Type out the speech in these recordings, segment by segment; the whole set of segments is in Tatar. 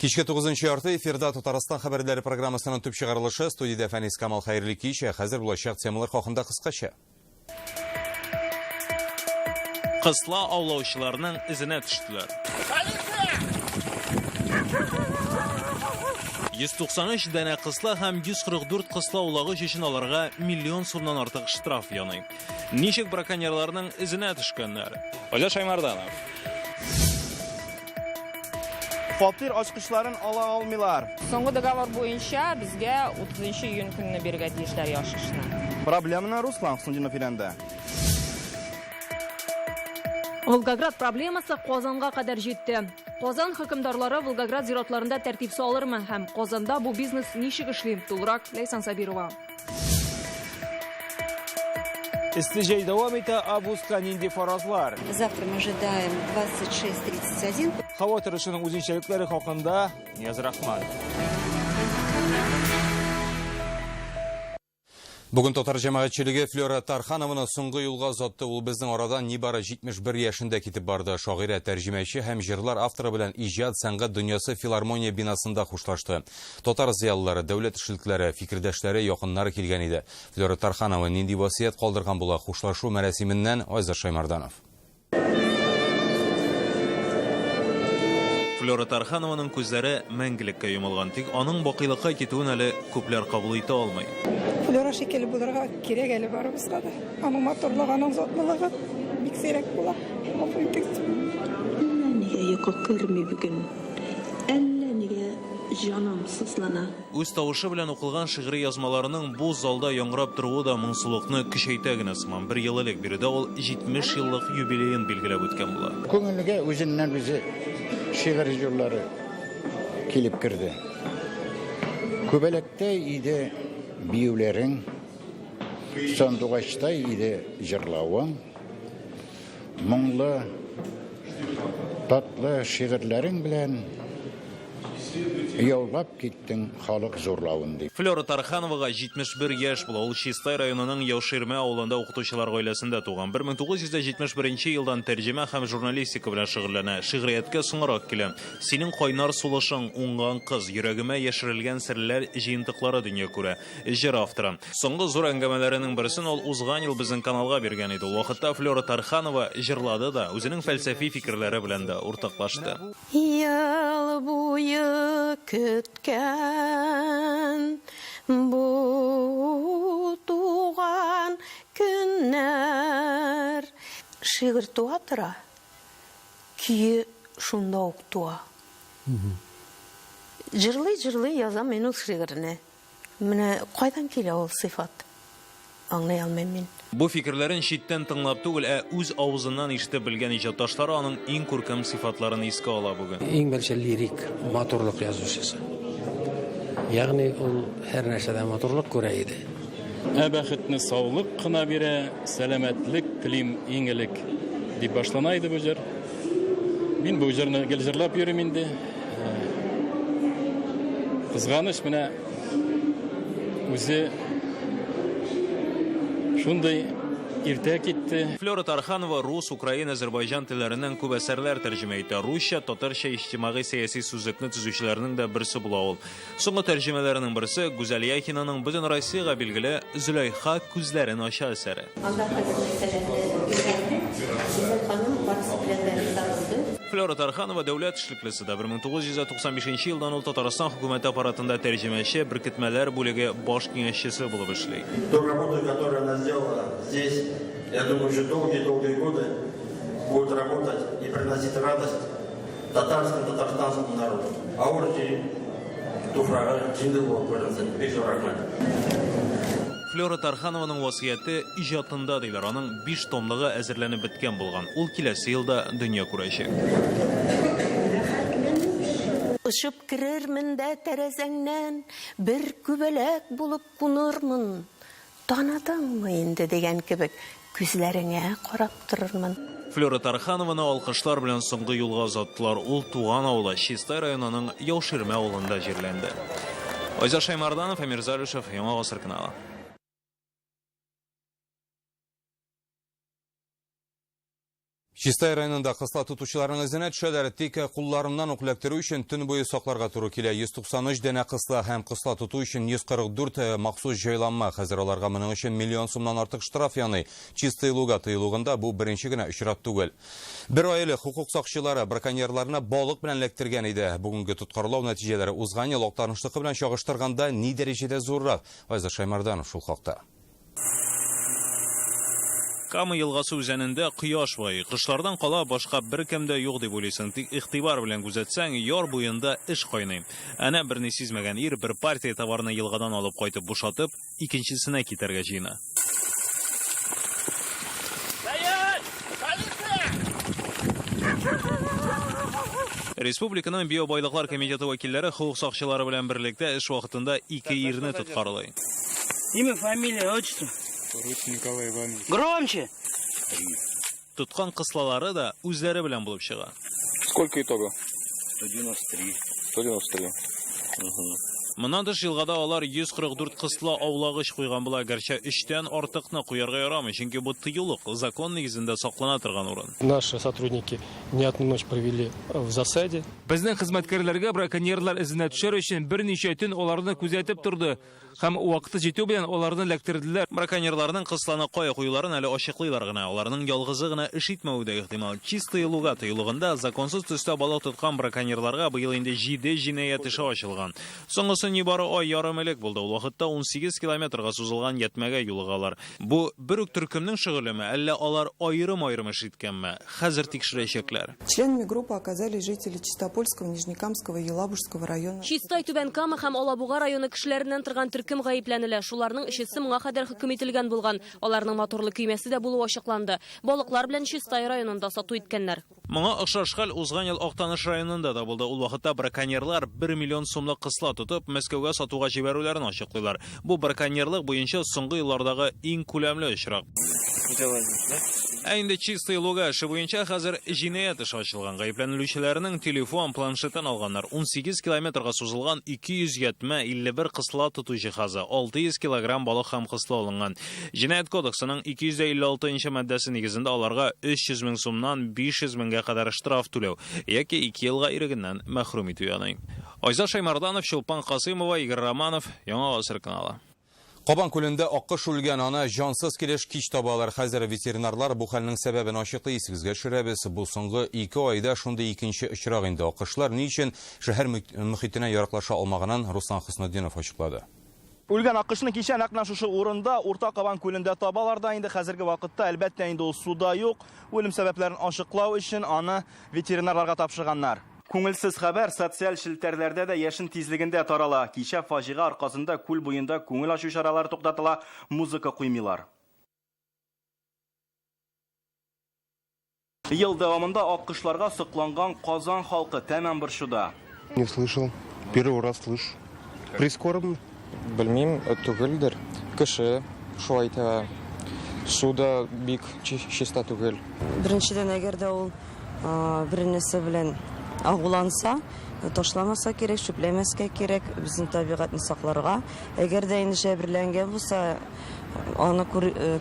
Кичке 9 ярты эфирда Татарстан хәбәрләре программасының төп чыгарылышы. Студиядә Фәнис Камал, хәерле кич. Ә хәзер булачак темалар хакында кыскача. Кысла аулаучыларның эзенә төштеләр. 193 данә кысла һәм 144 кысла улагыч өчен аларга миллион сумнан артык штраф яный. Ничек браконьерларның эзенә төшкәннәр? Оля Шаймарданов. Фатир ачкычларын ала алмыйлар. Соңгы договор буенча безгә 30 июнь көнне бирергә тиешләр ачкычны. Проблеманы Руслан Хуснуллинов өйрәнде. Волгоград проблемасы Казанга кадәр җитте. Казан хөкемдарлары Волгоград зиратларында тәртип салырмы һәм Казанда бу бизнес ничек эшли? Тулырак Ләйсән Сабирова. Эссе җәй дәвам итә, августка нинди фаразлар? Завтра мы ожидаем 26.31. Һава торышының үзенчәлекләре хакында Нияз Рахман. Бүген татар җәмәгатьчелеге Флера Тарханованы соңгы юлга озатты. Ул безнең арадан нибары 71 яшендә китеп барды. Шагыйрә, тәрҗемәче һәм җырлар авторы белән иҗат сәнгать дөньясы филармония бинасында хушлашты. Татар зыялылары, дәүләт эшлеклеләре, фикердәшләре, якыннары килгән иде. Флера Тарханова нинди васыять калдырган була? Хушлашу мәрасименнән Айзер Шаймарданов. Флера Тарханованың күзләре мәңгелеккә йомылган, тик аның бакыйлыкка китүен әле күпләр кабул итә алмый. Флера шикелле булырга кирәк әле барыбызга да. Аның матурлыгы, аның затлылыгы бик сирәк була. Гафу итегез. Әллә нигә йокы керми бүген. Әллә нигә җаным сызлана. Үз тавышы белән укылган шигъри язмаларының бу залда яңгырап торуы да моңсулыкны көчәйтә генә сыман. Бер ел элек биредә ул 70 еллык юбилеен билгеләп үткән була. Күңелгә үзеннән-үзе шигырь юллары килеп керде. Күбәләктәй иде биюләрең, сандугачтай иде җырлавың. Моңлы, татлы шигырьләрең белән яулап киттең халык зурлавын, дип. Флера Тархановага 71 яшь була. Ул Чистай районының Яуширмә авылында укытучылар гаиләсендә туган. 1971 елдан тәрҗемә һәм журналистика белән шөгыльләнә. Шигърияткә соңрак килә. Синең кайнар сулышың, Уңган кыз, Йөрәгемә яшерелгән серләр җыентыклары дөнья күрә. Җыр авторы. Соңгы зур әңгәмәләренең берсен ул узган ел безнең каналга биргән иде. Ул вакытта Флера Тарханова җырлады да, үзенең фәлсәфи фикерләре белән дә уртаклашты. Ел буе көткән бу туган көннәр. Шигырь туа тора, көе шунда ук туа. Җырлый-җырлый язам мин ул шигырьне. Менә кайдан килә ул сыйфат? Аңлый алмыйм мин. Бу фикерләрен читтән тыңлап түгел, ә үз авызыннан ишетеп белгән иҗатташлары аның иң күркәм сыйфатларын искә ала бүген. Иң беренче лирик, матурлык язучысы. Ягъни ул һәр нәрсәдә матурлык күрә иде. Ә бәхетне саулык кына бирә, сәламәтлек телим иң элек, дип башлана иде бу җыр. Мин бу җырны гел җырлап йөрим инде. Кызганыч, менә үзе шундый иртә китте. Флера Тарханова рус, украин, азербайҗан телләреннән күп әсәрләр тәрҗемә итә. Русча, татарча иҗтимагый-сәяси сүзлекне төзүчеләрнең дә берсе була ул. Соңгы тәрҗемәләренең берсе Гүзәл Яхинаның бөтен Россиягә билгеле Зөләйха күзләрен ача әсәре. Анда хәзер мәсьәләне өйрәнде. Гүзәл ханым барысы белән дә риза булды. Флера Тарханова дәүләт эшлеклесе дә. 1995 елдан ул Татарстан хөкүмәте аппаратында тәрҗемәче, беркетмәләр бүлеге баш киңәшчесе булып эшли. Ту работу, которую она сделала здесь, я думаю, еще долгие-долгие годы будет работать и приносить радость татарскому, татарстанскому народу. Авыр җир туфрагы җиңел булып күренсен. Бик зур рәхмәт. Флера Тарханованың васыяте иҗатында, диләр. Аның биш томлыгы әзерләнеп беткән булган. Ул киләсе елда дөнья күрәчәк. Очып керермен дә тәрәзәңнән, Бер күбәләк булып кунырмын. Таныдыңмы инде дигән кебек, күзләреңә карап торырмын. Флера Тарханованы алкышлар белән соңгы юлга озаттылар. Ул туган авылы, Чистай районының Яуширмә авылында җирләнде. Айзат Шәймарданов, Әмир Залюшев, Яңа Гасыр каналы. Чистай районында кысла тотучыларның эзенә төшәләр, тик кулларыннан ук эләктерү өчен төн буе сакларга туры килә. 193 данә кысла һәм кысла тоту өчен 144 махсус җайланма. Хәзер аларга моның өчен миллион сумнан артык штраф яный. Чистые луга тыюлыгында бу беренче генә очрак түгел. Бер ай элек хокук сакчылары браконьерларны балык белән эләктергән иде. Бүгенге тоткарлау нәтиҗәләре узган ел Актаныштыкы белән чагыштырганда ни дәрәҗәдә зуррак? Айзат Шаймарданов шул хакта. Кама елгасы үзәнендә кояш байый. Кошлардан кала башка беркем дә юк дип уйлыйсың. Тик игътибар белән күзәтсәң, яр буенда эш кайный. Әнә берни сизмәгән ир бер партия товарны елгадан алып кайтып бушатып, икенчесенә китәргә җыена. Республиканың биобайлыклар комитеты вәкилләре хокук сакчылары белән берлектә эш вакытында ике ирне тоткарлый. Имя, фамилия, отчество. Русь Николай Иванович. Громче! Тоткан кыслалары да үзләре белән булып чыга. Сколько итого? 193. 193. Угу. Моннан тыш елгада алар 144 кысла аулагыч куйган була, гәрчә өчтән артыкны куярга ярамый, чөнки бу тыюлык, закон нигезендә саклана торган урын. Наши сотрудники не одну ночь провели в засаде. Безнең хезмәткәрләргә браконьерлар эзенә төшәр өчен берничә төн аларны күзәтеп торды һәм вакыты җитү белән аларны эләктерделәр. Браконьерларның кысланы кая куюларын әле ачыклыйлар гына. Аларның ялгызы гына эш итмәве дә ихтимал. Чистые луга тыюлыгында законсыз төстә балык тоткан браконьерларга быел инде 7 җинаять эше ачылган. Соңгысы нибары ай ярым элек булды. Ул вакытта 18 километрга сузылган ятмәгә юлыгалар. Бу бер үк төркемнең шөгылеме, әллә алар аерым-аерым эш иткәнме? Хәзер тикшерәчәкләр. Членами группы оказались жители Чистопольского, Нижнекамского и Елабужского района. Чистай, Түбән Кама һәм Алабуга районы кешеләреннән торган төркем гаепләнелә. Шуларның өчесе моңа кадәр хөкем ителгән булган. Аларның моторлы көймәсе дә булуы ачыкланды. Балыклар белән Чистай районында сату иткәннәр. Моңа охшаш хәл узган ел Актаныш районында да булды. Ул вакытта браконьерлар 1 миллион сумлык кысла тотып, Мәскәүгә сатуга җибәрүләрен ачыклыйлар. Бу браконьерлык буенча соңгы еллардагы иң күләмле очрак. Ә инде Чистые луга эше буенча хәзер җинаять эше ачылган. Гаепләнелүчеләрнең телефон, планшетын алганнар. 18 километрга сузылган 200 ятмә, 51 кысла тоту җиһазы, 600 килограмм балык һәм кысла алынган. Җинаять кодексының 256 маддәсе нигезендә аларга 300 мең сумнан 500 меңгә кадәр штраф түләү яки 2 елга ирегеннән мәхрүм итү яный. Айзат Шаймарданов, Чулпан Касыймова, Игорь Романов, Яңа Гасыр каналы. Кабан күлендә аккош үлгән, аны җансыз килеш кич табалар. Хәзер ветеринарлар бу хәлнең сәбәбен ачыклый, исегезгә төшерәбез. Бу соңгы 2 айда шундый икенче очрак инде. Аккошлар ни өчен шәһәр мөхитенә яраклаша алмаганын Руслан Хөснетдинов ачыклады. Үлгән аккошны кичә нәкъ менә шушы урында, Урта Кабан күлендә табалар да инде хәзерге вакытта, әлбәттә инде ул суда юк. Үлем сәбәпләрен ачыклау өчен аны ветеринарларга тапшырганнар. Күңелсез хәбәр социаль челтәрләрдә дә яшен тизлегендә тарала. Кичә фаҗига аркасында күл буенда күңел ачу чаралары туктатыла, музыка куймыйлар. Ел дәвамында аккошларга сокланган Казан халкы тәмам борчуда. Не слышал. Первый раз слышу. Прискорбно. Белмим, түгелдер. Кеше шулай әйтә. Су да бик чиста түгел. Беренчедән, әгәр дә ул бер нәрсә белән агуланса, ташламаса кирәк, чүпләмәскә кирәк, безнең табигатьне сакларга. Әгәр дә инде җәберләнгән булса, аны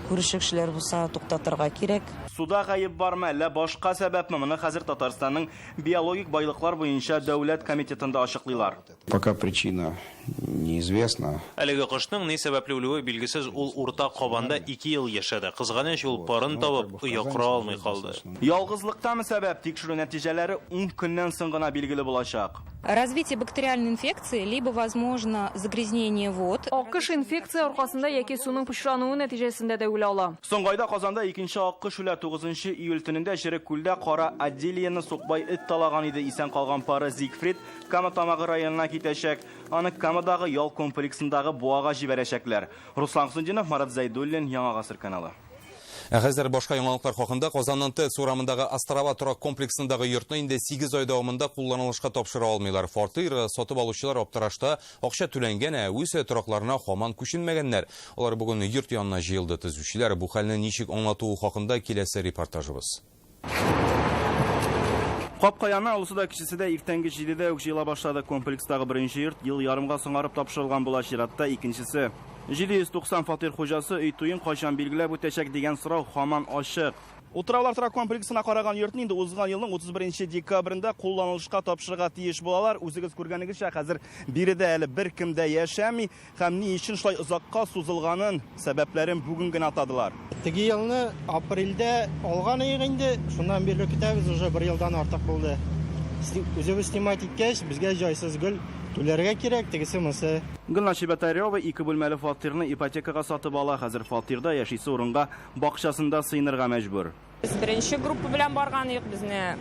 күрше кешеләр булса, туктатырга кирәк. Суда гаеп бармы, әллә башка сәбәпме? Моны хәзер Татарстанның биологик байлыклар буенча дәүләт комитетында ачыклыйлар. Пока причина неизвестна. Әлеге кошның ни сәбәпле үлүе билгесез, ул Урта Кабанда 2 ел яшәде. Кызганыч, ул парын табып, оя кора алмый калды. Ялгызлыктамы сәбәп? Тикшерү нәтиҗәләре 10 көннән соң гына билгеле булачак. Развитие бактериальной инфекции, либо, возможно, загрязнение вод. Аккош инфекция аркасында яки суның пычрануы нәтиҗәсендә дә үлә ала. Соңгы айда Казанда икенче аккош үлә. 9 июль төнендә Черек күлдә кара Аделияны сукбай эт талаган иде. Исән калган пары Зигфрид Кама Тамагы районына китәчәк. Аны Камадагы ял комплексындагы буага җибәрәчәкләр. Руслан Хөснетдинов, Марат Зәйдуллин, Яңа Гасыр каналы. Ә хәзер башка яңалыклар хакында. Казанның ТЭЦ урамындагы Острова торак комплексындагы йортны инде 8 ай дәвамында кулланылышка тапшыра алмыйлар. Фатир сатып алучылар аптырашта, акча түләнгән, ә үз торакларына һаман күченмәгәннәр. Алар бүген йорт янына җыелды. Төзүчеләр бу хәлне ничек аңлатуы хакында киләсе репортажыбыз. Капка яны олысы да кечесе дә иртәнге 7-дә үк җыела башлады. Комплекстагы беренче йорт ел ярымга соңарып тапшырылган була, чиратта икенчесе. 790 фатир хуҗасы өй туен кайчан билгеләп үтәчәк дигән сорау һаман ачык. Утраулар торак комплексына караган йортны инде узган елның 31 декабрендә кулланылышка тапшырырга тиеш булалар. Үзегез күргәнегезчә, хәзер биредә әле беркем дә яшәми һәм ни өчен шулай озакка сузылганын, сәбәпләрен бүген генә атадылар. Теге елны апрельдә алган идек инде, шуннан бирле көтәбез, уже бер елдан артык булды. Үзебез снимать иткәч, безгә җайсыз гел түләргә кирәк, тегесе монысы. Гөлназ Чеботарева ике бүлмәле фатирны ипотекага сатып ала. Хәзер фатирда яшисе урынга бакчасында сыенырга мәҗбүр. Без беренче группа белән барган идек, безне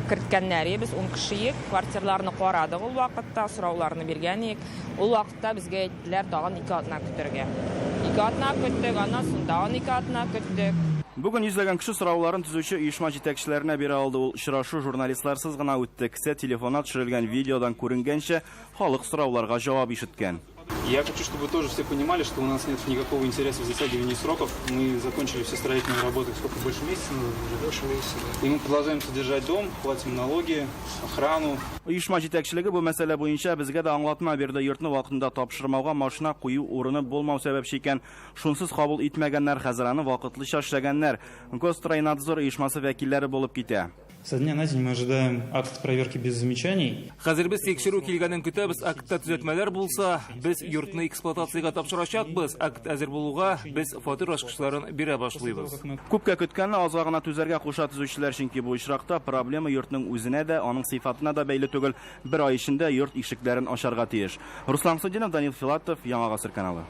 керткәннәр иде, без 10 кеше идек. Квартирларны карадык ул вакытта, сорауларны биргән идек. Ул вакытта безгә әйттеләр тагын 2 атна көтәргә. 2 атна көттек, аннан соң тагын 2 атна көттек. Бүген йөзләгән кеше сорауларын төзүче оешма җитәкчеләренә бирә алды. Ул очрашу журналистларсыз гына үтте. Кесә телефонына төшерелгән видеодан күренгәнчә, халык сорауларга җавап ишеткән. Я хочу, чтобы тоже все понимали, что у нас нет никакого интереса в затягивании сроков. Мы закончили все строительные работы сколько, больше месяца назад уже? Больше месяца, да. И мы продолжаем содержать дом, платим налоги, охрану. Оешма җитәкчелеге бу мәсьәлә буенча безгә дә аңлатма бирде. Йортны вакытында тапшырмауга машина кую урыны булмау сәбәпче икән. Шунсыз кабул итмәгәннәр, хәзер аны вакытлыча эшләгәннәр. Госстройнадзор оешмасы вәкилләре булып китә. Со дня на день мы ожидаем акт проверки без замечаний. Хәзер без тикшерү килгәнен көтәбез. Актта төзәтмәләр булса, без йортны эксплуатациягә тапшырачакбыз. Акт әзер булуга, без фатир ачкычларын бирә башлыйбыз. Күпкә көткәнне азга гына түзәргә куша төзүчеләр, чөнки бу очракта проблема йортның үзенә дә, аның сыйфатына да бәйле түгел. Бер ай эчендә йорт ишекләрен ачарга тиеш. Руслан Хусудинов, Данил Филатов, Яңа Гасыр каналы.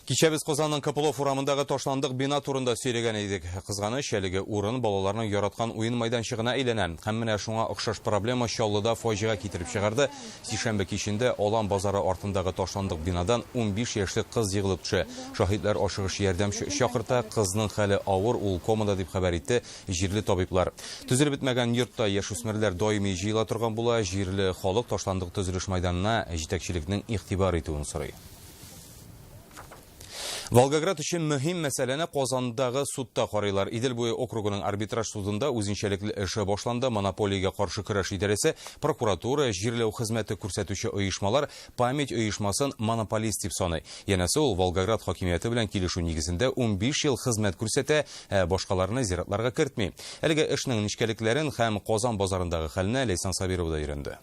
Кичә без Казанның Копылов урамындагы ташландык бина турында сөйләгән идек. Кызганыч, әлеге урын балаларның яраткан уен майданчыгына әйләнә. Һәм менә шуңа охшаш проблема Чаллыда фаҗига китереп чыгарды. Сишәмбе кичендә Алан базары артындагы ташландык бинадан 15 яшьлек кыз егылып төшә. Шаһитлар ашыгыч ярдәм чакырта. Кызның хәле авыр, ул комада дип хәбәр итте җирле табиблар. Төзелеп бетмәгән йортта яшүсмерләр даими җыела торган була. Җирле халык ташландык төзелеш майданына җитәкчелекнең игътибар итүен сорый. Волгоград өчен мөһим мәсьәләне Казандагы судта карыйлар. Идел буе округының арбитраж судында үзенчәлекле эше башланды. Монополиягә каршы көрәш идарәсе, прокуратура, җирләү хезмәте күрсәтүче оешмалар Память оешмасын монополист дип саный. Янәсе ул Волгоград хакимияте белән килешү нигезендә 15 ел хезмәт күрсәтә, ә башкаларны зиратларга кертми. Әлеге эшнең нечкәлекләрен һәм Казан базарындагы хәлне Ләйсән Сабирова да өйрәнде.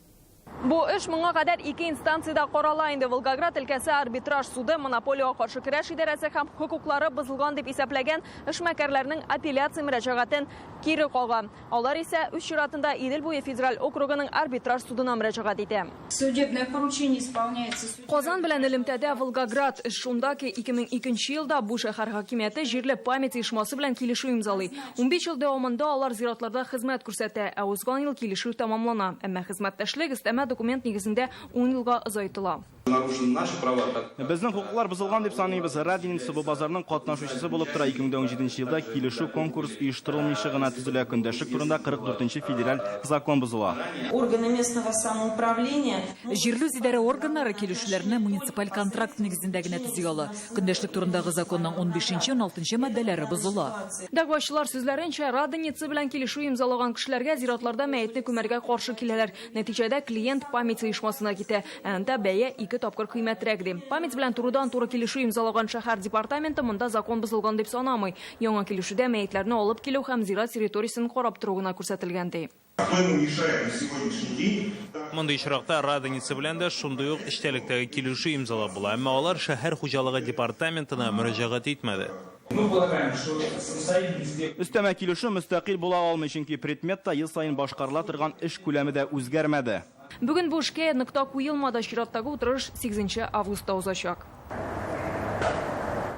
Бу эш моңа кадәр ике инстанциядә карала инде. Волгоград өлкәсе арбитраж суды монополиягә каршы көрәш идарәсе һәм хокуклары бозылган дип исәпләгән эшмәкәрләрнең апелляция мөрәҗәгатен кире кага. Алар исә үз чиратында Идел буе федераль округының арбитраж судына мөрәҗәгать итә. Судебное поручение исполняется судьей. Казан белән элемтәдә Волгоград. Эш шунда ки, 2002 елда бу шәһәр хакимияте җирле Память оешмасы белән килешү имзалый. 15 ел дәвамында алар зиратларда хезмәт күрсәтә, ә узган ел килешү тәмамлана. Әмма хезмәттәшлек өстәмә документ нигезендә 10 елга озайтыла. Нарушены наши права, как Безнең хокуклар бозылган дип саныйбыз. Радиница бу базарның катнашучысы булып тора. 2017 елда килешү конкурс оештырылмыйча гына төзелә. Көндәшлек турында 44 федераль закон бозыла. Органы местного самоуправления. Җирле үзидарә органнары килешүләрне муниципаль контракт нигезендә генә төзи ала. Көндәшлек турындагы законның 15-нче, 16-нчы маддәләре бозыла. Дәгъвачылар сүзләренчә, Радоница белән килешү имзалаган кешеләргә зиратларда мәетне күмәргә каршы киләләр. Нәтиҗәдә клиент Память оешмасына китә. Ә анда бәя ике тапкыр кыйммәтрәк ди. Память белән турыдан-туры килешү имзалаган шәһәр департаменты монда закон бозылган дип санамый. Яңа килешүдә мәетләрне алып килү һәм зират территориясен карап тору гына күрсәтелгән ди. Мондый очракта Радоница белән дә шундый ук эчтәлектәге килешү имзалап була, әмма алар шәһәр хуҗалыгы департаментына мөрәҗәгать итмәде. Мы полагаем, что самостоятельно сделать. Өстәмә килешү мөстәкыйль була алмый, чөнки предметта ел саен башкарыла торган эш күләме дә үзгәрмәде. Бүген бу эшкә нокта куелмады, чираттагы утырыш 8 августта узачак.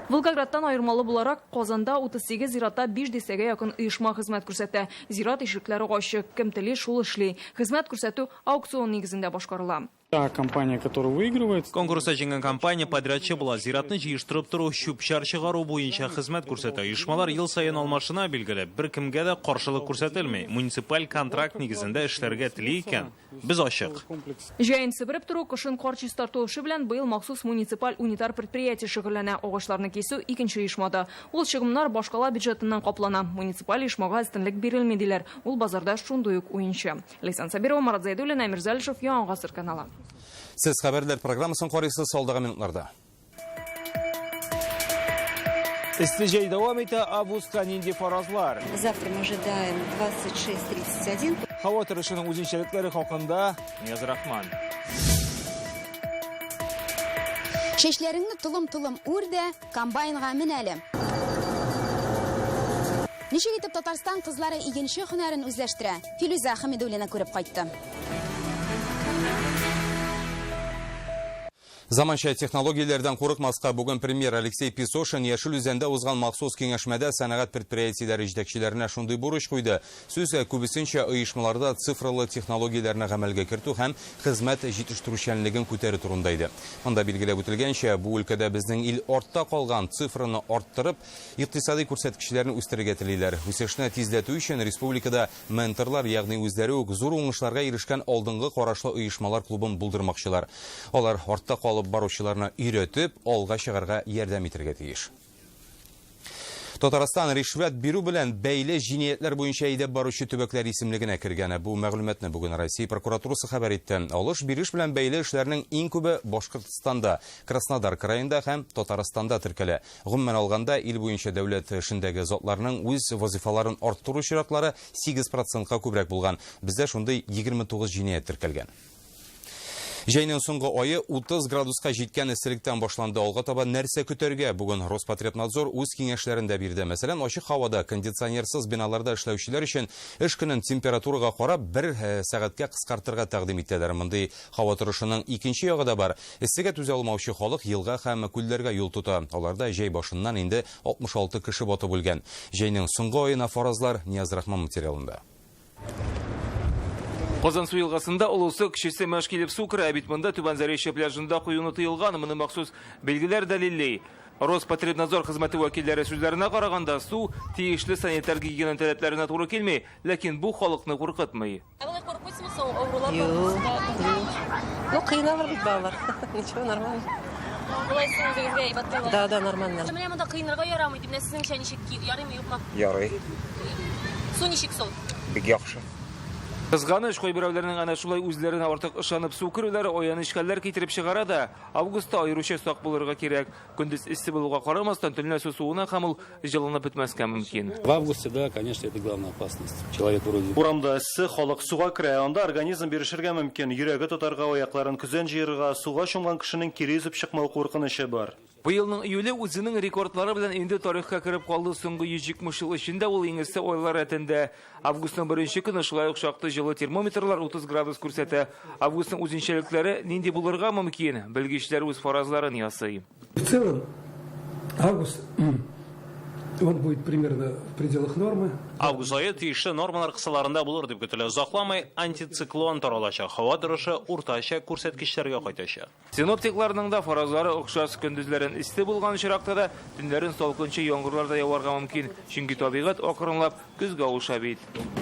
Волгоградтан аермалы буларак, Казанда 38 зиратта 5 дистәгә якын оешма хезмәт күрсәтә. Зират ишекләре ачык, кем тели шул эшли. Хезмәт күрсәтү аукцион нигезендә башкарыла. Та компания, которая выигрывает. Конкурста җиңгән компания подрядчы була. Зиратны җыештырып тору, чүп-чар чыгару буенча хезмәт күрсәтә. Оешмалар ел саен алмашына билгеле. Бер кемгә дә каршылык күрсәтелми. Муниципаль контракт нигезендә эшләргә тели икән, без ачык. Җәен себереп тору, кышын кар чистарту эше белән быел махсус муниципаль унитар предприятие шөгыльләнә. Агачларны кисү икенче оешмада. Ул чыгымнар башкала бюджетыннан каплана. Муниципаль оешмага өстенлек бирелми диләр. Ул базарда шундый ук уенчы. Ләйсән Сабирова, Марат Зәйдуллин, Әмир Залишев, Яңа Гасыр каналы. Сез хәбәрләр программасын карыйсыз алдагы минутларда. Эссе җәй дәвам итә, августка нинди фаразлар? Завтра мы ожидаем 26-31. Һава торышының үзенчәлекләре хакында Нияз Рахман. Чәчләреңне толым-толым үр дә, комбайнга мен әле. Ничек итеп Татарстан кызлары игенче һөнәрен үзләштерә? Филүзә Хәмидуллина күреп кайтты. Заманча технологияләрдән курыкмаска бүген премьер Алексей Песошин Яшел Үзәндә узган махсус киңәшмәдә сәнәгать предприятиеләре җитәкчеләренә шундый бурыч куйды. Сүз күбесенчә оешмаларда цифралы технологияләрне гамәлгә кертү һәм хезмәт җитештерүчәнлеген күтәрү турында иде. Монда билгеләп үтелгәнчә, бу өлкәдә безнең ил артта калган, цифраны арттырып, икътисади күрсәткечләрне үстерергә телиләр. Үсешне тизләтү өчен республикада Менторлар, ягъни үзләре үк зур уңышларга ирешкән алдынгы карашлы оешмалар клубын булдырмакчылар. Алар артта калып баручыларны өйрәтеп, алга чыгарга ярдәм итәргә тиеш. Татарстан ришвәт бирү белән бәйле җинаятьләр буенча әйдәп баручы төбәкләр исемлегенә кергән. Бу мәгълүматны бүген Россия прокуратурасы хәбәр итте. Алыш-биреш белән бәйле эшләрнең иң күбе Башкортстанда, Краснодар краенда һәм Татарстанда теркәлә. Гомумән алганда, ил буенча дәүләт эшендәге затларның үз вазыйфаларын арттыру очраклары 8 процентка күбрәк булган. Бездә шундый 29 җинаять теркәлгән. Җәйнең соңгы ае 30 градуска җиткән эсселектән башланды. Алга таба нәрсә көтәргә? Бүген Роспотребнадзор үз киңәшләрен дә бирде. Мәсәлән, ачык һавада, кондиционерсыз биналарда эшләүчеләр өчен эш көнен температурага карап бер сәгатькә кыскартырга тәкъдим итәләр. Мондый һава торышының икенче ягы да бар. Эссегә түзә алмаучы халык елга һәм күлләргә юл тота. Аларда җәй башыннан инде 66 кеше батып үлгән. Җәйнең соңгы аена фаразлар Нияз Рахман материалында. Казансу елгасында олысы, кечесе мәш килеп су керә. Ә бит монда Түбән Заречье пляжында коену тыелган. Моны махсус билгеләр дәлилли. Роспотребнадзор хезмәте вәкилләре сүзләренә караганда, су тиешле санитар-гигиена таләпләренә туры килми, ләкин бу халыкны куркытмый. Ә болай куркмыйсызмы соң, авырулар Юк, юк. Ну, кыйналыр бит балалар. Ничего, нормально. Болай син үзегезгә әйбәт тоела. Да, да, нормально. Менә монда кыенырга ярамый дип, менә сезнеңчә ничек, ярыймы, юкмы? Ярый. Су ничек соң? Бик яхшы. Кызганыч, кайберәүләрнең әнә шулай үзләренә артык ышанып су керүләре аяныч хәлләр китереп чыгара да. Августта аеруча сак булырга кирәк. Көндез эссе булуга карамастан, төнлә су суына һәм ул җылынып бетмәскә мөмкин. В августе, да, конечно, это главная опасность. Человек вроде. Урамда эссе, халык суга керә, анда организм бирешергә мөмкин, йөрәге тотарга, аякларын көзән җыерырга, суга чумган кешенең кире йөзеп чыкмау куркынычы бар. Быелның июле үзенең рекордлары белән инде тарихка кереп калды. Соңгы 170 ел эчендә ул иң эссе айлар рәтендә. Августның беренче көне шулай ук шактый җылы термометрлар 30 градус күрсәтә. Августның үзенчәлекләре нинди булырга мөмкин? Белгечләр үз фаразларын ясый. В целом, август он будет примерно в пределах нормы. Август ае тиешле нормалар кысаларында булыр дип көтелә. Озакламый антициклон таралачак, һава торышы уртача күрсәткечләргә кайтачак. Синоптикларның да фаразлары охшаш. Көндезләрен эссе булган очракта да, төннәрен салкынча яңгырлар да яварга мөмкин. Чөнки табигать акрынлап көзгә авыша бит.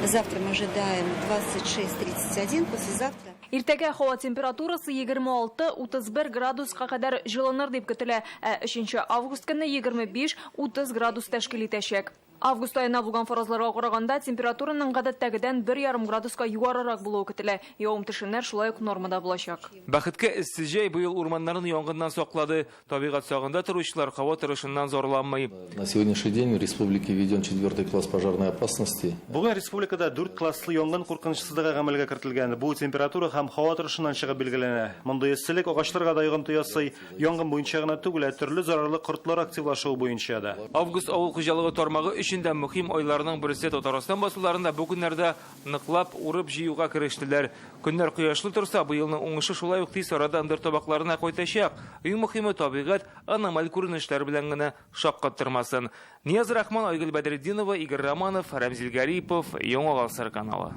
Завтра мы ожидаем 26-31, послезавтра. Иртәгә һава температурасы 26-31 градуска кадәр җылыныр дип көтелә, ә 3 август көнне 25-30 градус тәшкил итәчәк. Август аена булган фаразларга караганда, температураның гадәттәгедән 1,5 градуска югарырак булуы көтелә. Явым-төшемнәр шулай ук нормада булачак. Бәхеткә, эссе җәй быел урманнарны янгыннан саклады. Табигать сагында торучылар һава торышыннан зарланмый. На сегодняшний день в республике введен 4-й класс пожарной опасности. Бүген республикада 4 класслы янгын куркынычсызлыгы гамәлгә кертелгән. Бу температура һәм һава торышыннан чыгып билгеләнә. Мондый эсселек агачларга да йогынты ясый. Янгын буенча гына түгел, ә төрле зарарлы кортлар активлашуы буенча да. Август авыл хуҗалыгы тармагы өчен дә мөһим айларның берсе. Татарстан басуларында бу көннәрдә ныклап урып-җыюга керештеләр. Көннәр кояшлы торса, быелның уңышы шулай ук тиз арада ындыр табакларына кайтачак. Иң мөһиме, табигать аномаль күренешләр белән генә шаккаттырмасын. Нияз Рахман, Айгөл Бәдретдинова, Игорь Романов, Рәмзил Гарипов, Яңа Гасыр каналы.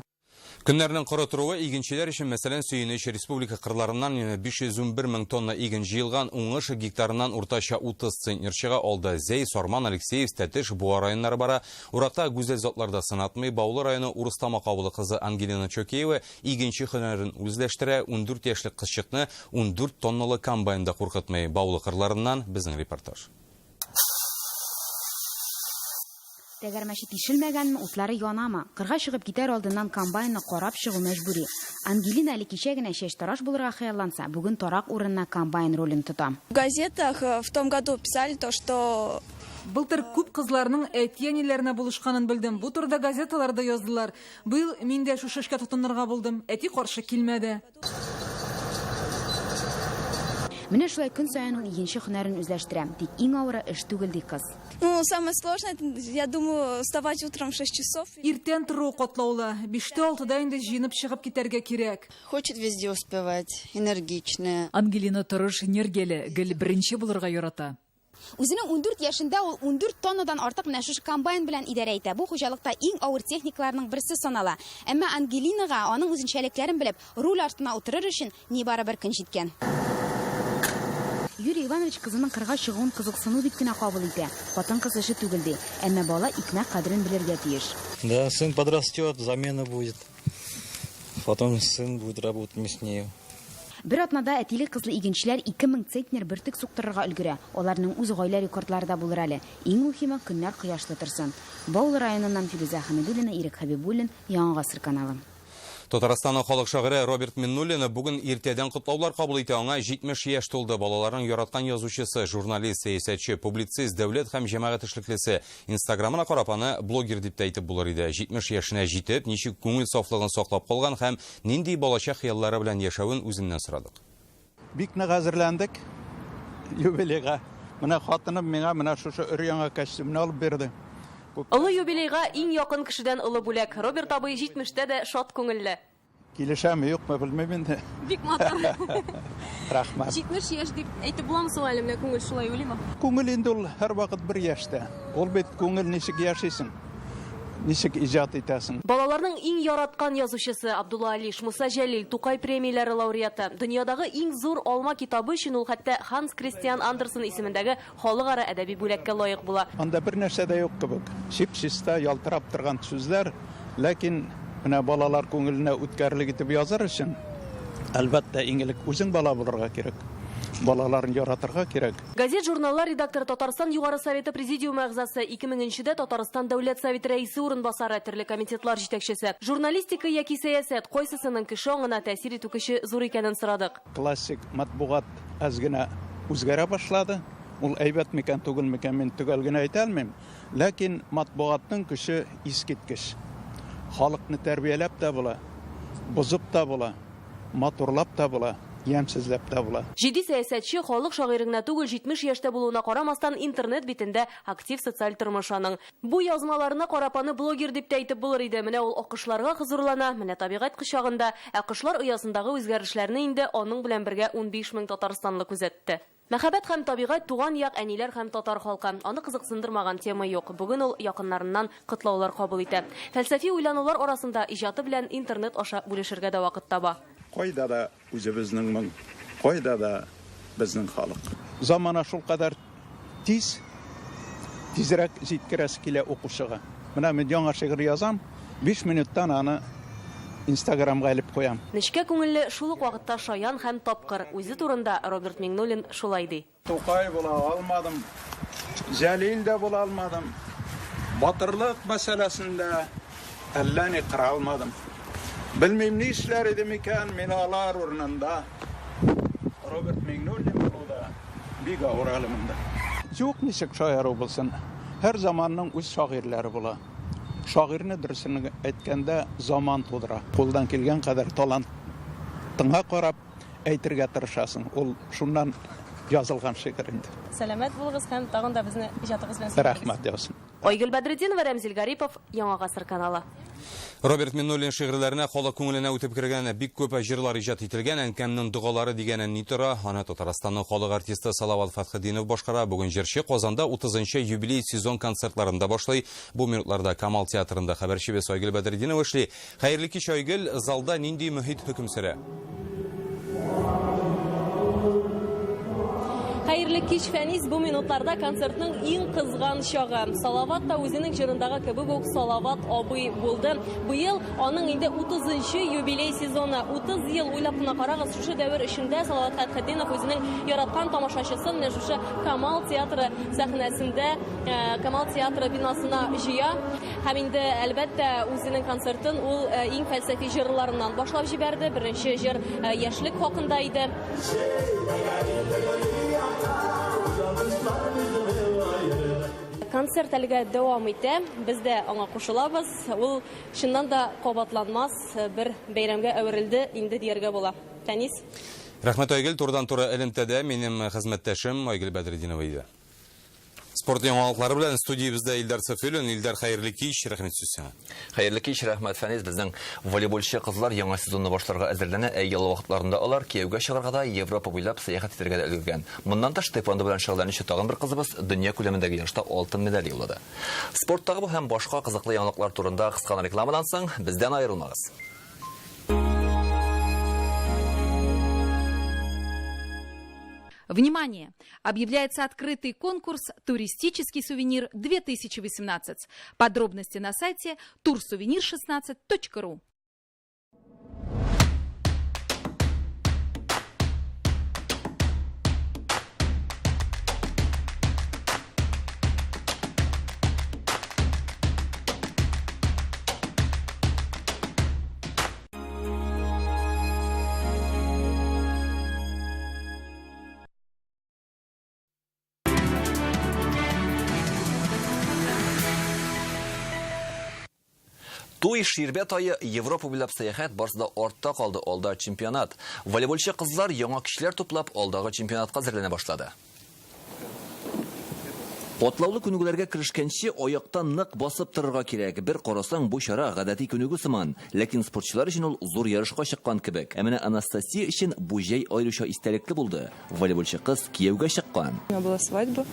Көннәрнең коры торуы игенчеләр өчен, мәсәлән, сөенеч. Республика кырларыннан 511 мең тонна иген җыелган, уңыш гектарыннан уртача 30 центнер чыга. Алда Зәй, Сарман, Алексеевск, Тәтеш, Буа районнары бара. Уракта гүзәл затлар да сынатмый. Баулы районы Урыстамак авылы кызы Ангелина Чокеева игенче һөнәрен үзләштерә. 14 яшьлек кызчыкны 14 тонналы комбайн да куркытмый. Баулы кырларыннан безнең репортаж. Тәгәрмәче тишелмәгәнме, утлары янамы? Кырга чыгып китәр алдыннан комбайнны карап чыгу мәҗбүри. Ангелина әле кичә генә чәчтараш булырга хыялланса, бүген тарак урынына комбайн ролен тота. В газетах в том году писали то, что Былтыр күп кызларның әти-әниләренә булышканын белдем. Бу турыда газеталарда яздылар. Быел мин дә шушы эшкә тотынырга булдым. Әти каршы килмәде. Менә шулай көн саен ул игенче һөнәрен үзләштерә. Тик иң авыры эш түгел, ди кыз. Ну, самое сложное, это, я думаю, вставать утром в 6 часов. Иртән тору катлаулы. Биштә, алтыда инде җыенып чыгып китәргә кирәк. Хочет везде успевать, энергичная. Ангелина тырыш, энергияле, гел беренче булырга ярата. Үзенең 14 яшендә ул 14 тоннадан артык менә шушы комбайн белән идарә итә. Бу хуҗалыкта иң авыр техникаларның берсе санала. Әмма Ангелинага аның үзенчәлекләрен белеп, руль артына утырыр өчен нибары бер көн җиткән. Юрий Иванович кызының кырга чыгуын кызыксыну дип кенә кабул итә. Хатын-кыз эше түгел ди. Әмма бала икмәк кадерен белергә тиеш. Да, сын подрастет, замена будет. Потом сын будет работать вместо нее. Бер атнада әтиле-кызлы игенчеләр 2000 центнер бөртек суктырырга өлгерә. Аларның үз гаилә рекордлары да булыр әле. Иң мөһиме, көннәр кояшлы торсын. Баулы районыннан Филүзә Хәмидуллина, Ирек Хәбибуллин, Яңа гасыр каналы. Татарстанның халык шагыйре Роберт Миннуллин бүген иртәдән котлаулар кабул итә. Аңа 70 яшь тулды. Балаларның яраткан язучысы, журналист, сәясәтче, публицист, дәүләт һәм җәмәгать эшлеклесе. Инстаграмына карап, аны блогер дип тә әйтеп булыр иде. 70 яшенә җитеп, ничек күңел сафлыгын саклап калган һәм нинди балачак хыяллары белән яшәвен үзеннән сорадык. Бик нык әзерләндек юбилейга. Менә хатыным миңа менә шушы өр-яңа костюмны алып бирде. Олы юбилейга иң якын кешедән олы бүләк. Роберт абый 70-тә дә шат күңелле. Килешәме, юкмы, белмим инде. Бик матур. Рәхмәт. 70 яшь дип әйтеп буламы соң әле, менә күңел шулай уйлыймы? Күңел инде ул һәрвакыт бер яшьтә. Ул бит күңел ничек яшисең, ничек иҗат итәсең. Балаларның иң яраткан язучысы Абдулла Алиш, Муса Җәлил, Тукай премияләре лауреаты. Дөньядагы иң зур алма китабы өчен ул хәтта Ханс Кристиан Андерсен исемендәге халыкара әдәби бүләккә лаек була. Анда бер нәрсә дә юк кебек. Чип-чиста, ялтырап торган сүзләр, ләкин менә балалар күңеленә үткәрлек итеп языр өчен, әлбәттә, иң элек үзең бала булырга кирәк. Балаларын яратырга кирәк. Газет-журналлар редакторы, Татарстан Югары Советы Президиумы әгъзасы, 2000 дә Татарстан Дәүләт Советы рәисе урынбасары, төрле комитетлар җитәкчесе. Журналистика яки сәясәт, кайсысының кеше аңына тәэсир итү көче зур икәнен сорадык. Классик матбугат әз генә үзгәрә башлады. Ул әйбәт микән, түгел микән, мин төгәл генә әйтә алмыйм. Ләкин матбугатның көче искиткеч. Халыкны тәрбияләп тә була, бозып та була, матурлап та була, ямьсезләп тә була. Җитди сәясәтче, халык шагыйре генә түгел, 70 яшьтә булуына карамастан, интернет битендә актив социаль тормыш аның. Бу язмаларына карап, аны блогер дип тә әйтеп булыр иде. Менә ул аккошларга хозурлана, менә табигать кочагында, ә кошлар оясындагы үзгәрешләрне инде аның белән бергә 15 мең татарстанлы күзәтте. Мәхәббәт һәм табигать, туган як, әниләр һәм татар халкы. Аны кызыксындырмаган тема юк. Бүген ул якыннарыннан котлаулар кабул итә. Фәлсәфи уйланулар арасында иҗаты белән интернет аша бүлешергә дә вакыт таба. Кайда да үзебезнең моң, кайда да безнең халык. Замана шулкадәр тиз, тизрәк җиткерәсе килә укучыга. Менә мин яңа шигырь язам, 5 минуттан аны Инстаграмга элеп куям. Нечкә күңелле, шул ук вакытта шаян һәм тапкыр. Үзе турында Роберт Миңнуллин шулай ди. Тукай була алмадым, Җәлил дә була алмадым. Батырлык мәсьәләсендә әллә ни кыра алмадым. Белмим, ни эшләр идем икән мин алар урынында. Роберт Миңнуллин булу да бик авыр әле монда. Юк, ничек шаяру булсын. Һәр заманның үз шагыйрьләре була. Шагыйрьне, дөресен әйткәндә, заман тудыра. Кулдан килгән кадәр талантыңа карап әйтергә тырышасың. Ул шуннан язылган шигырь инде. Сәламәт булыгыз һәм тагын да безне иҗатыгыз белән сөендерегез. Рәхмәт яусын. Айгөл Бәдретдинова, Рәмзил Гарипов, Яңа гасыр каналы. Роберт Миннуллин шигырьләренә халык күңеленә үтеп кергән бик күп җырлар иҗат ителгән. Әнкәмнең догалары дигәне ни тора? Аны Татарстанның халык артисты Салават Фәтхетдинов башкара. Бүген җырчы Казанда 30 юбилей сезон концертларында башлый. Бу минутларда Камал театрында хәбәрчебез Айгөл Бәдретдинова эшли. Хәерле кич, Айгөл. Залда нинди мөхит хөкем сөрә? Хәерле кич, Фәнис. Бу минутларда концертның иң кызган чагы. Салават та үзенең җырындагы кебек үк Салават абый булды. Быел аның инде 30 юбилей сезоны. 30 ел уйлап кына карагыз, шушы дәвер эчендә Салават Фәтхетдинов үзенең яраткан тамашачысын менә шушы Камал театры сәхнәсендә, Камал театры бинасына җыя. Һәм инде әлбәттә үзенең концертын ул иң фәлсәфи җырларыннан башлап җибәрде. Беренче җыр яшьлек хакында иде. Концерт әлегә дәвам итә. Без дә аңа кушылабыз. Ул чыннан да кабатланмас бер бәйрәмгә әверелде инде дияргә була. Фәнис. Рәхмәт, Айгөл. Турыдан-туры элемтәдә минем хезмәттәшем Айгөл Бәдретдинова иде. Спорт яңалыклары белән студиябездә Илдар Сафиуллин. Илдар, хәерле кич, рәхмәт сүз сиңа. Хәерле кич, рәхмәт, Фәнис. Безнең волейболчы кызлар яңа сезонны башларга әзерләнә. Ә ял вакытларында алар кияүгә чыгарга да, Европа буйлап сәяхәт итәргә дә өлгергән. Моннан тыш, тэквондо белән шөгыльләнүче тагын бер кызыбыз дөнья күләмендәге ярышта алтын медаль яулады. Спорттагы бу һәм башка кызыклы яңалыклар турында кыска гына рекламадан соң бездән аерылмагыз. Внимание! Объявляется открытый конкурс «Туристический сувенир 2018». Подробности на сайте турсувенир16.ру. Туй, ширбәт ае, Европа буйлап сәяхәт барсы да артта калды, алда чемпионат. Волейболчы кызлар яңа көчләр туплап, алдагы чемпионатка әзерләнә башлады. Катлаулы күнегүләргә керешкәнче аякта нык басып торырга кирәк. Бер карасаң, бу чара гадәти күнегү сыман. Ләкин спортчылар өчен ул зур ярышка чыккан кебек. Ә менә Анастасия өчен бу җәй аеруча истәлекле булды. Волейболчы кыз кияүгә чыккан. У меня была свадьба.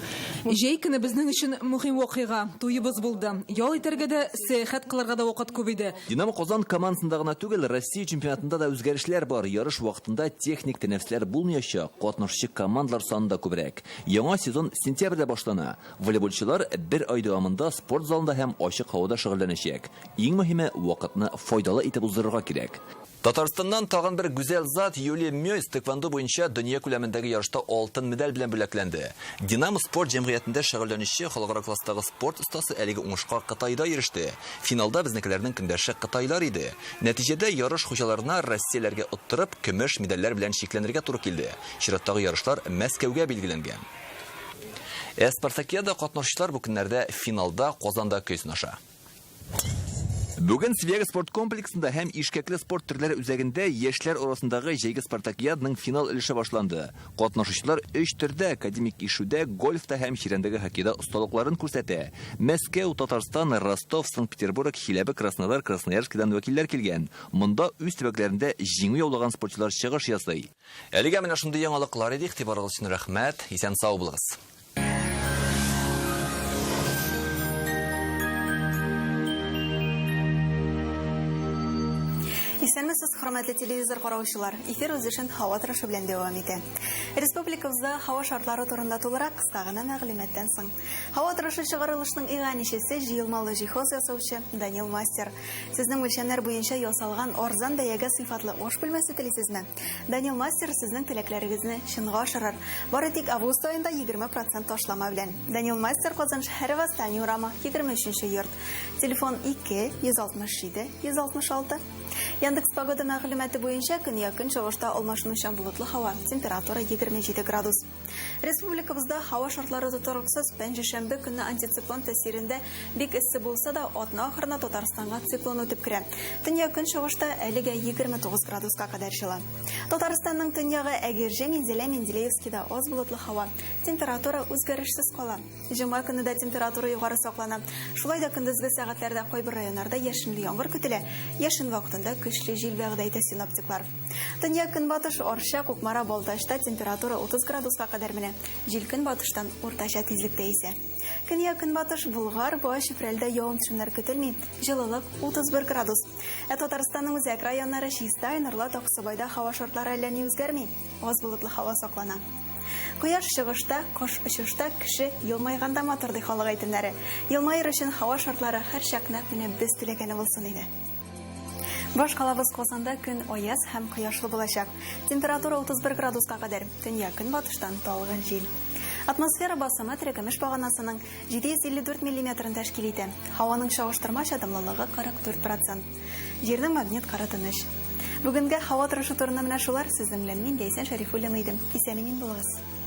Җәй көне безнең өчен мөһим вакыйга, туебыз булды. Ял итәргә дә, сәяхәт кылырга да вакыт күп иде. Динамо Казан командасында гына түгел, Россия чемпионатында да үзгәрешләр бар. Ярыш вакытында техник тәнәфесләр булмаячак, катнашучы командалар саны да күбрәк. Яңа сезон сентябрьдә башлана. Волейболчылар бер ай дәвамында спорт залында һәм ачык һавада шөгыльләнәчәк. Иң мөһиме, вакытны файдалы итеп уздырырга кирәк. Татарстаннан тагын бер гүзәл зат Юлия Мёйс тэквондо буенча дөнья күләмендәге ярышта алтын медаль белән бүләкләнде. Динамо спорт җәмгыятендә шөгыльләнүче халыкара класстагы спорт остасы әлеге уңышка Кытайда иреште. Финалда безнекеләрнең көндәше кытайлар иде. Нәтиҗәдә ярыш хуҗаларына россияләргә оттырып, көмеш медальләр белән чикләнергә туры килде. Чираттагы ярышлар Мәскәүгә билгеләнгән. Ә Спартакиада катнашучылар бу көннәрдә финалда Казанда көй сынаша. Бүген Свияга спорт комплексында һәм Ишкәкле спорт төрләре үзәгендә яшьләр арасындагы җәйге спартакиаданың финал өлеше башланды. Катнашучылар өч төрдә, академик ишүдә, гольфта һәм чирәмдәге хоккейда осталыкларын күрсәтә. Мәскәү, Татарстан, Ростов, Санкт-Петербург, Чиләбе, Краснодар, Красноярскидан вәкилләр килгән. Монда үз төбәкләрендә җиңү яулаган спортчылар чыгыш ясый. Әлегә менә шундый яңалыклар иде. Игътибарыгыз өчен рәхмәт. Исән-сау булыгыз. Исәнмесез, хөрмәтле телевизор караучылар. Эфир үз эшен һава торышы белән дәвам итә. Республикабызда һава шартлары турында тулырак кыска гына мәгълүматтан соң. Һава торышы чыгарылышның иганәчесе җыелмалы җиһаз ясаучы Данил Мастер. Сезнең үлчәмнәр буенча ясалган арзан бәягә сыйфатлы аш бүлмәсе телисезме? Данил Мастер сезнең теләкләрегезне чынга ашырыр. Бары тик август аенда 20 процент ташлама белән. Данил Мастер Казан шәһәре Восстание урамы, 23 нче йорт. Телефон 2 167 166. Яндекс Погода мәгълүматы буенча көньяк-көнчыгышта алмашынучан болытлы һава, температура 27 градус. Республикабызда һава шартлары тотрыксыз. Пәнҗешәмбе көнне антициклон тәэсирендә бик эссе булса да, атна ахырына Татарстанга циклон үтеп керә. Төньяк-көнчыгышта әлегә 29 градуска кадәр җылы. Татарстанның төньягы Әгерҗе, Минзәлә, Менделеевскида аз болытлы һава. Температура үзгәрешсез кала. Җомга көнне дә температура югары саклана. Шулай да көндезге сәгатьләрдә кайбер районнарда яшенле яңгыр көтелә. Яшен вакытында көчле җил вәгъдә итә синоптиклар. Төньяк-көнбатыш Арча, Кукмара, Балтачта температура 30 градуска кадәр менә. Җил көнбатыштан уртача тизлектә исә. Көньяк-көнбатыш Болгар, Буа, Чүпрәлдә явым-төшемнәр көтелми, җылылык 31 градус. Ә Татарстанның үзәк районнары Чистай, Нурлат, Аксубайда һава шартлары әллә ни үзгәрми, аз болытлы һава саклана. Кояш чыгышта, кош очышта, кеше елмайганда матур, ди халык әйтемнәре. Елмаер өчен һава шартлары һәрчак нәкъ менә без теләгәне булсын иде. Башкалабыз Казанда көн аяз һәм кояшлы булачак. Температура 31 градуска кадәр. Төньяк-көнбатыштан талгын җил. Атмосфера басымы терекөмеш баганасының 754 миллиметрын тәшкил итә. Һаваның чагыштырмача дымлылыгы 44 процент. Җирнең магнит кыры тыныч. Бүгенгә һава торышы турында менә шулар. Сезнең белән мин, Ләйсән Шәрифуллина идем. Исән-имин булыгыз.